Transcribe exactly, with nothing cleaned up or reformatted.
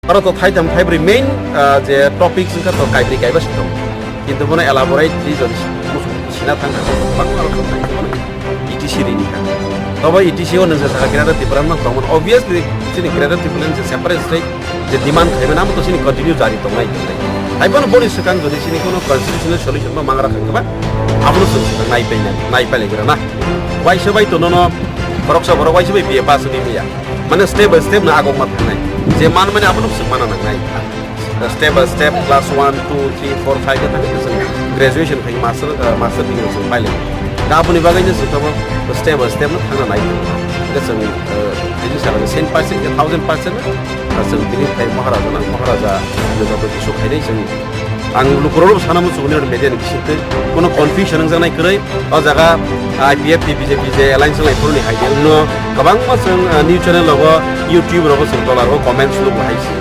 Oro to thaitham thaibrwi main, ah, je topics wngkha to kaibrwi kaiba se tongo. Kintu bono elaborate reason sina thangkha, bangma rok thangkha, bono E T C rini kha. Tobo E T C o nwng je sakha Greater Tipraland no tongmani. Obviously, chini Greater Tipraland je separate state je demand khaimani, amo to chini continue jari tongnai tongnai. Hai bono boni swkang jodi chini kono constitutional solution bo mangra kha khe ba, abono chwng swkang nai paina, nai pailai gra na. Waisa bai to nono, boroksa borok waisa bai B A pass wngwi maya. Mane step by step no agokma thangnai. Je manmani abono chwng mana nangnai. Step by step class one, two, three, four, five khe thangwi chwng graduation khai master, uh, master degree chwng pailai. Da aboni bagwi no chwng tamo step by step no thangna nai. Hwnkhe chwng, uh, thaiji sara cent percent khe thousand percent no, uh, chwng tini phai Maharaja no, Maharaja no joto kisu khainai chwng. Ang lukurok sana muchungo nini media ni bisingtwi kono confusion wngjaknai kwrwi. O jaga I P F T B J P je alliance lai phuruni hai de no kwbangma chwng, uh, news channel rogo, YouTube rogo chwng tola rogo comments nugo hai se.